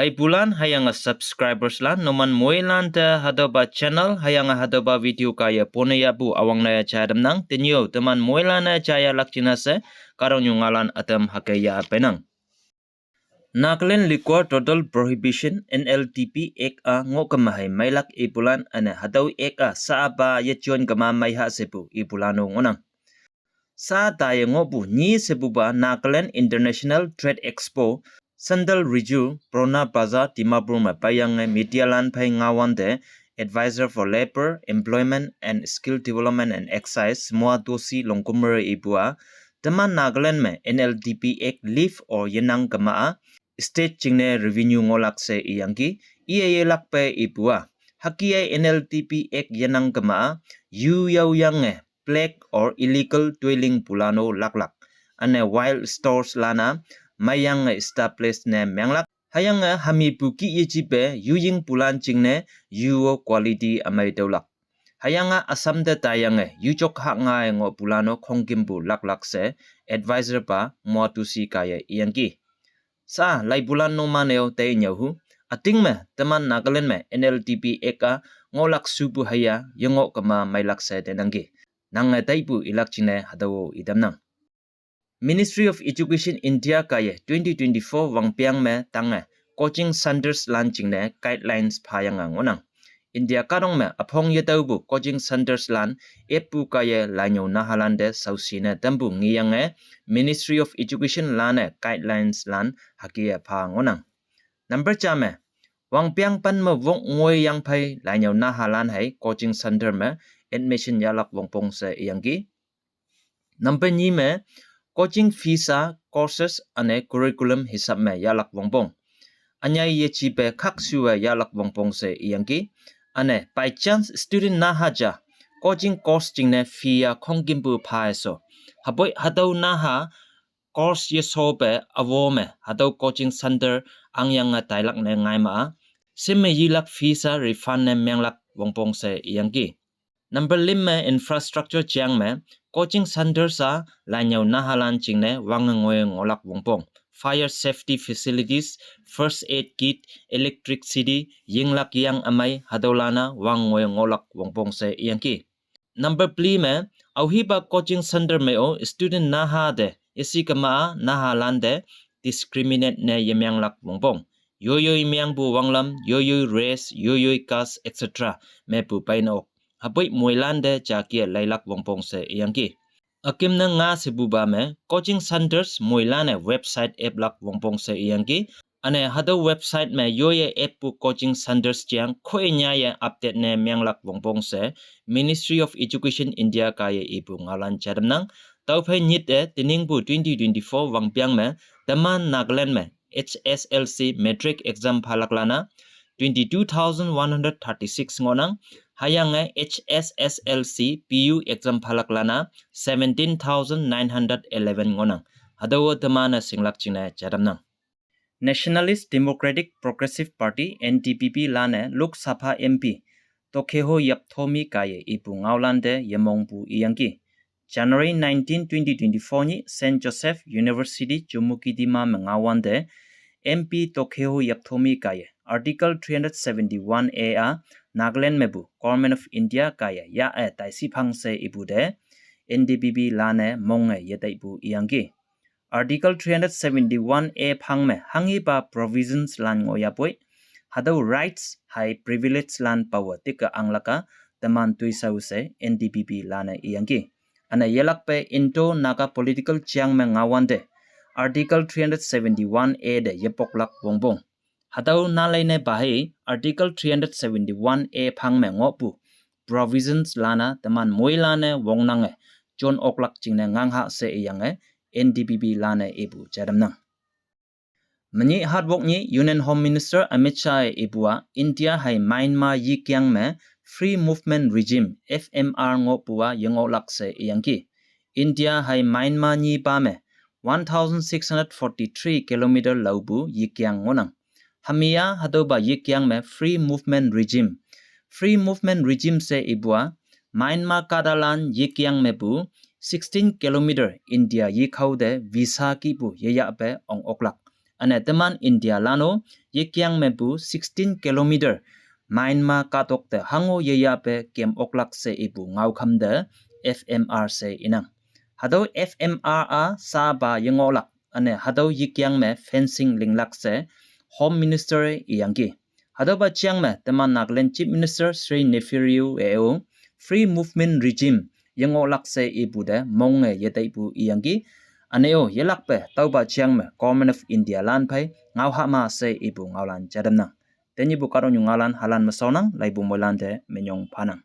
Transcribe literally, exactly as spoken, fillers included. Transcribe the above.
Ipulan hüyange subscribers lan numan moilan te hatüopa channel hüyange hatüopa video kaiye pone yahpu üwangne jai tamnang. Tenyih-o teman moilan-e jaiya lak jingne she kahtoknyu ngaolan ütam hüke yah peinang. Nagaland Liquor Total Prohibition, N L T P Act-a ngohkema hei meilak ipulan üne hatüo Act-a sha-a pa yejon kema meiha shepu ipulan-o ngohnang. Sha taiye ngohpu nyi shepupa Nagaland International Trade Expo, Central Review, Brona Plaza, Dimapur me peiyange medialan phei ngaowante, Advisor for Labor, Employment and Skill Development and Excise, Moa Toshi Longkumer ipu-a, teman Nagaland me N L T P Act lift or yenang kema-a, state jingne revenue ngohlak she iyangki, iye yelakpe ipu-a, hüke-e N L T P Act yenang kema-a, yu yaoyange, black or illegal dwelling pulan-o laklak. Üne wild stores lan-a, meiyange establish ne menglak. Hüyange hamipu kih yejipe yuying pulan jingne yu-o quality ümei tüolak. Hüyange Assam te taiyange yujok ha ngae ngohpulan-o khongkümpu laklak she advisor pa Moa Toshi kaiye iyangki. Sha laipulan numan-e-o tei nyüohu. Üting me teman Nagaland me N L T P Act-a ngohlak shupu hüya yengoh kema meilak she tenangki. Nange taipu ilak jingne hatüo-o itamnang. Ministry of Education India kaiye twenty twenty-four wangpeng me tange coaching centers lan jingne guidelines phayange ngohnang. India kahtok me üphong yetaopu coaching centers lan eppu kaiye lainyüo nahalan te shaoshi ne tampu ngeyange Ministry of Education lan-e guidelines lan hüke-e pha ngohnang. Number ja me, wangpeng pen me wok ngoiyang phei lainyüo nahalan hei coaching center me admission yahlak wongpong she iyangki. Number nyi me, coaching fees-a courses üne curriculum hisab me yahlak wongpong. Ünyei yejipe khakshuwe yahlak wongpong she iyangki. Üne by chance student naha ja coaching course jingne fee-a khongkümpu pha-e sho. Hüpoi hatüo naha course yeshope awo me hatüo coaching center angyange tailak ne ngaima-a, shim me yilak fees-a refund ne menglak wongpong she iyangki. Number lim me infrastructure jeang me coaching centers-a lainyüo nahalan jingne wange ngoi ngohlak wongpong. Fire safety facilities, first aid kit, electricity, yinglak yang ümei hatüolan-a wang ngoi ngohlak wongpong she iyangki. Number peli me, aohipa coaching center me-o student naha te, isi kema-a nahalan te discriminate ne yemenglak wongpong. Yoiyoi mengpu wanglam, yoiyoi race, yoiyoi caste, et cetera mepu peine ok. Hüpoi moilan te jake leilak wongpong she iyangki. Üküm ne nga shepupa me, coaching centers moilan-e website aplak wongpong she iyangki. Üne hatüo website me yoiye eppu coaching centers jeang khoi nyaye update ne menglak wongpong she Ministry of Education India kaiye ipu ngaolan jai tamnang. Tüophei nyit-e teningpu twenty twenty-four wangpeng me teman Nagaland me H S L C matric exam phalaklan-a twenty-two thousand one hundred thirty-six ngohnang. Hüyange H S S L C P U exam phalaklan-a seventeen thousand nine hundred eleven ngohnang. Hatüo teman-e shinglak jingne jai tamnang. Nationalist Democratic Progressive Party, N D P P lan-e Lok Sabha M P Tokheho Yabthomi kaiye ipu ngaolan te yemongpu iyangki. January nineteen, twenty twenty-four nyih Saint Joseph University Chümoukedima me ngaowante M P Tokheho Yabthomi kaiye Article three hundred seventy-one A-a Nagaland mepu Government of India kaiye yah-e taishiphang she ipu te N D P P lan-e monge yetaipu iyangki. Article three hundred seventy-one A phang me hanghipa provisions lan ngohyapoi, hatüo rights hei privilege lan power tike anglak-a teman toishao she N D P P lan-e iyangki. Üne yelakpe Indo-Naga political jeang me ngaowante Article three hundred seventy-one A te yepoklak wongpong. Hatüo nalei ne pa hei Article three hundred seventy-one A phang me ngohpu provisions lan-a teman moilan-e wongnange jon oklak jingne ngangha she iyange N D P P lan-e ipu jai tamnang. Menyih hatwok nyih Union Home Minister Amit Shah-e ipu-a India hei Myanmar yikeng me Free Movement Regime, F M R ngohpu-a yengohlak she iyangki. India hei Myanmar nyipa me one thousand six hundred forty-three kilometer laopu yikeng ngohnang. Hami-a hatüopa yikeng me Free Movement Regime. Free Movement Regime she ipu-a Myanmar kahtalan yikeng mepu sixteen kilometer India yikhao te visa kihpu yeyahpe ong oklak. Ane teman India lano yekiang mepu sixteen kilometer Myanmar katok te hango yeyape kem oklak she ipu ngaokham te F M R she inang. Hatüo F M R a sapa yengohlak, ane hatüo yekiang me fencing linglak she Home Minister iyangki. Hatüopa jiang me teman Nagaland Chief Minister Shri Neiphiu Rio-e-o Free Movement Regime yengohlak she ipu te monge yetaipu iyangki. Ane-o yelakpe tüopa jiang me Government of India lan phei ngaohama she ipu ngaolan jatamnang. Tenyihpu kahtoknyu ngaolan halan me shaonang, laipu moilan te minyong phanang.